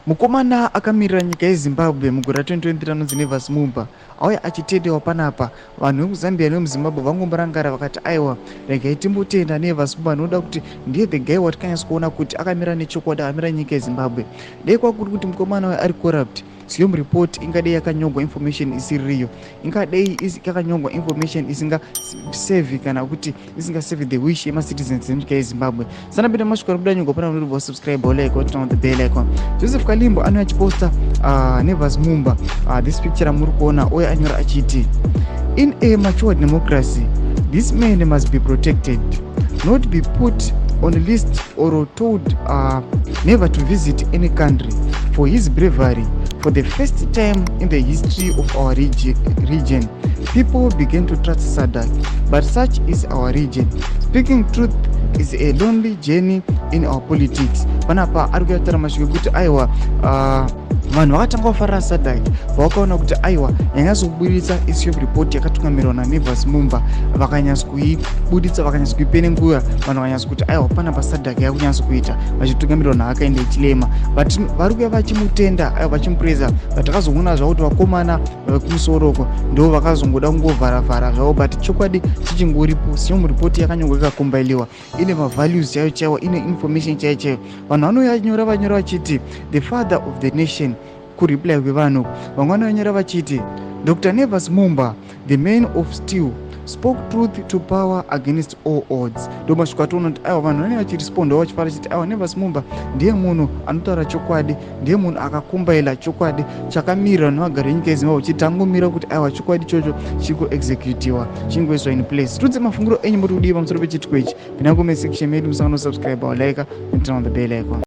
Mukomana akamirira nyika yeZimbabwe mugore ra2023 anonzi Nevers Mumba auya achitendewa panapa. Vanhu vekuZambia nevemuZimbabwe vangomborangara vakati aiwa, regai timbotenda Nevers Mumba nokuda kuti ndiye the guy watikanyatsa kuona kuti akamira nechokwadi, akamira nyika yeZimbabwe. Dai kwakuri kuti mukomana uyu ari corrupt, SEOM report ingadei yakanyorwa information isiriyo, ingadei yakanyorwa information isingaserve kana kuti isingaserve the wish yemacitizens enyika yeZimbabwe. Sanapinda masviko ari kuda nyogwa pana unoti subscribe, like, turn on the bell icon. Joseph Kalimbo anouya achiposta Nevers Mumba, this picture ramuri kuona, uye anyora achiti, "In a mature democracy, this man must be protected, not be put on a list or told never to visit any country for his bravery. For the first time in the history of our region, people began to trust SADC. But such is our region. Speaking truth is a lonely journey in our politics." Panapa ari kuyataura mashoko ekuti aiwa, vanhu vakatanga kufarira SADC vakaona kuti aiwa, yanyatsokuburitsa SEOM report yakatungamirirwa naNevers Mumba. Vakanyatso kuibuditsa, vakanyatso kuipenengura, vanhu vakanyatso kuti aiwa, panapa SADC yakunyatso kuita vachitungamirirwa naHakainde Hichilema. But vari kuya vachimutenda, aiwa, vachimupreza. But takazoona zvavo kuti vakomana vekumusoroko ndo vakazongoda kungovharavhara zvavo, but chokwadi chichingoripo. SEOM report yakanyorwa, ikakombailiwa, ine mavalues chaiyo chaiwo, ine information chaiyo chaiyo. Vanhu vanoyanyora, vanyora vachiti "the father of the nation". Kureply kwevanhu, vamwe vanonyora vachiti, "Dr Nevers Mumba, the man of steel, spoke truth to power against all odds." Ndo masviko atoona kuti aiwa, vanhu vanenge vachirespondawo vachifara chiti aiwa, Nevers Mumba ndiye munhu anotaura chokwadi, ndiye munhu akakombaila chokwadi chakamirira nevagari venyika yeZimbabwe, chiti tangomira kuti aiwa, chokwadi ichocho chiri kuexecutiwa, chingoiswa in place. Tudze mafungiro enyu, muri kudii pamusoro pechitiko ichi? Pinda comment section medu, musangano subscribe, like and turn on the bell icon.